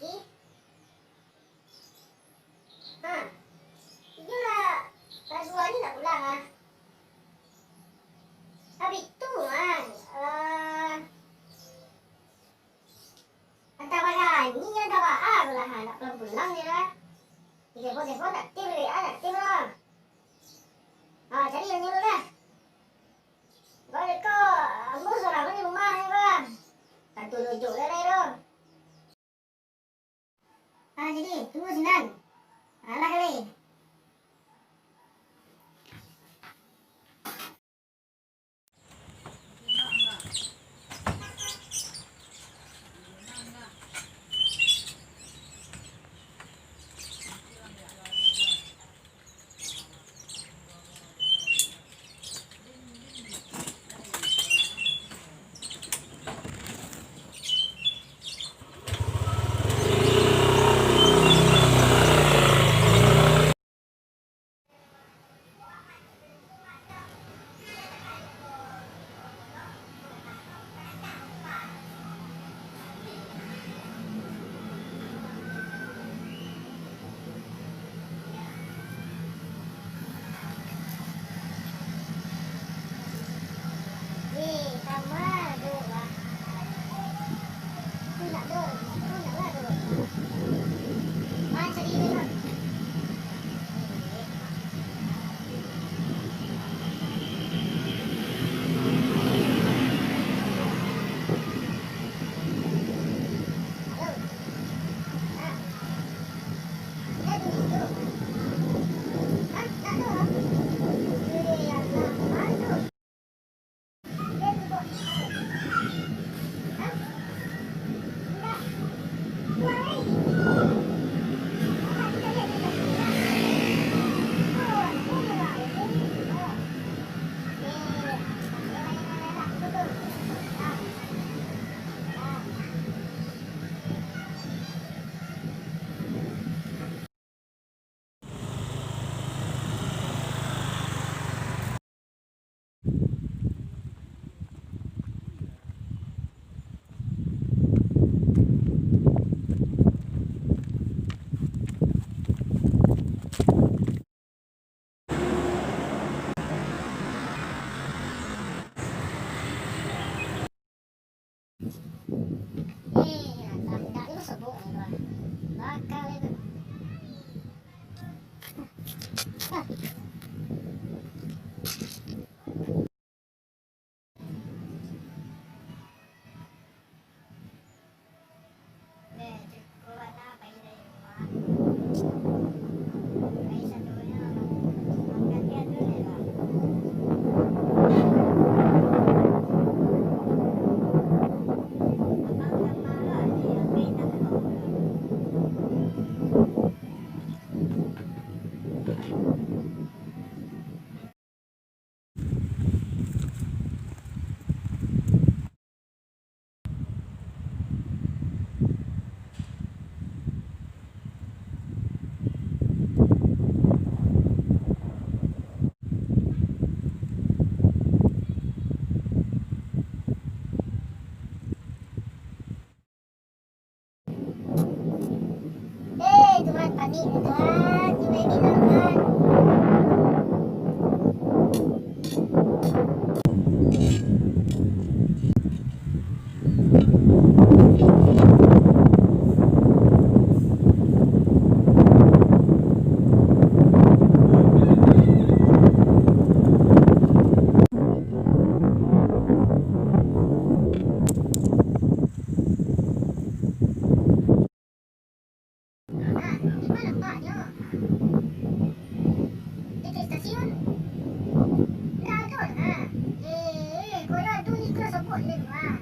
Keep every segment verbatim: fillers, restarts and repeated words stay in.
Ih. Ha. Iyolah, Razwa ni nak pulang ah. Abih tu ah, eh, antah barani, antah baa tu lah, nak pulang-pulang je lah. Telepon-telepon tak aktif, W A tak aktif lah. Ha, cari yang nyuruh lah. Kau dek ko, ambo sorang di rumah ni, Bang. Tantu rujuk lah lai tu. Ah, jadi, tunggu sinan. Alah kali. Eh, Tuhan, panik, Tuhan. Tibo ini, Tuhan. Nah, di ma lataknyo? Dakek stasiun? Ndak ado, nah. Eh, eh, kalau ado ni, kau sabuik dek, nah. Nah.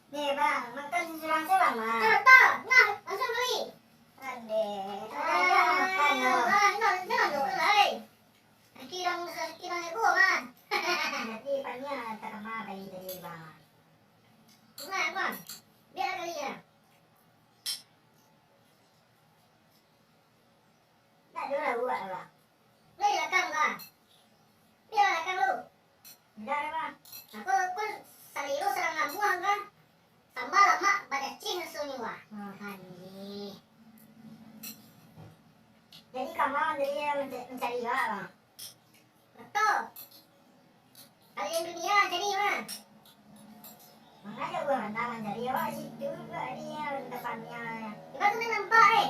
Deh, Bang, makan surang se, Bang, mah. Tah, tah, nah, langsuang pai. Adeh, ah, makan, yo. Ah, nah, jangan doh, lai. Kaki urang, kaki urang ego, mah. Jadi, paniang tak kama tadi, tadi, Bang. Nah, Bang, biar kali, yo. Ndak ado lah buek, Bang. Lai lakang, Bang. Pi lah lakang lu. Indak, Bang. Aku, aku saliro sadang namuah, Bang. Samba lamak bacacing rasonyo, Bang. Oh, anjing. Jadi, kama jadi manca-, mancari awak, Bang? Batua. Kalian dunia jadi mah. Mangajak urang handak mancari awak situ juo ari, yo, di tampek nian. Ibo tu nan nampak, eh.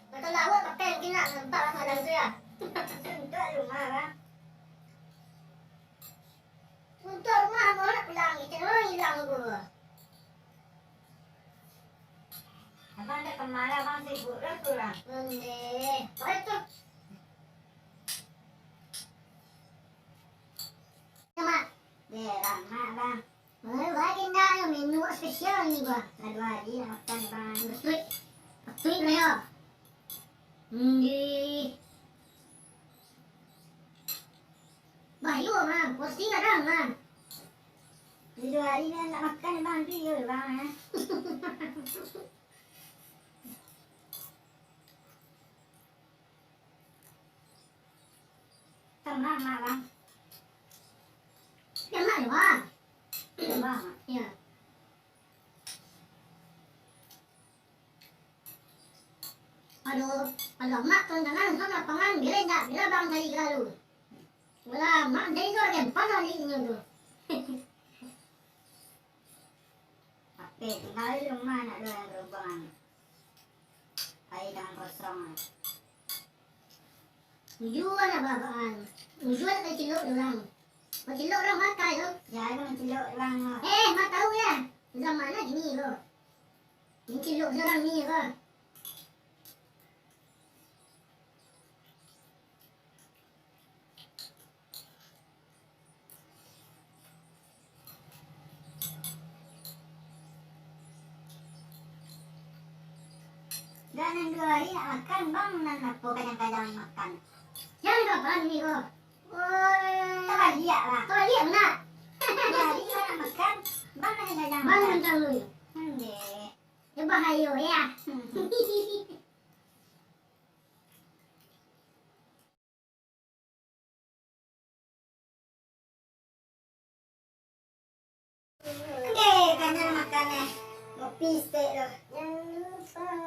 Batua lah awak pakai mungkin nak nampak lah malam tu, yo. Suntuak rumah, Bang. Suntuak rumah, mau nak pulang, macam mana hilang tu? Abang dak kama lah, Bang, sibuk lah tu lah. Ondeh. Baik tu. Mak. Deh, lamak, Bang. Eh, baik indak, menu spesial ni, Bang. Lah duo hari nak makan, Bang. Betul. Betul lah, yo. Ondeh. Bah, iyo, Bang. Porsi kadang, Bang. Duo hari ni nak makan, Bang, tu iyo, Bang, eh. Tenang, Mak, Bang. Tenang, Bang. Tenang, Mak. Iyo. Aduh, alah, Mak, tantangan, Mak, lapangan, bila indak, bila Bang cari galo. Alah, Mak, jadi tu agen panas inyo tu. Tapi tingga di rumah, nak ado nan barubahan. Pai tangan kosong. Ujua nak babaan. Ujua nak cilok urang. Kau cilok urang makai tu. Jan mancilok urang tu. Eh, Mak tahu yo. Zaman nak kini tu. Mancilok urang ni ko. Dah nan duo hari nak makan, Bang, nan apo kadang-kadang makan? Jan ka Bang ni ko. Oi. Tabaliak lah. Tabaliak bana. Duo hari Bang nak makan, Bang kadang-kadang makan. Bang makan dulu. Ondeh. Yo bahayo yo. Oke, kanyang makan eh. Ngopi stek tu. Jangan lupa.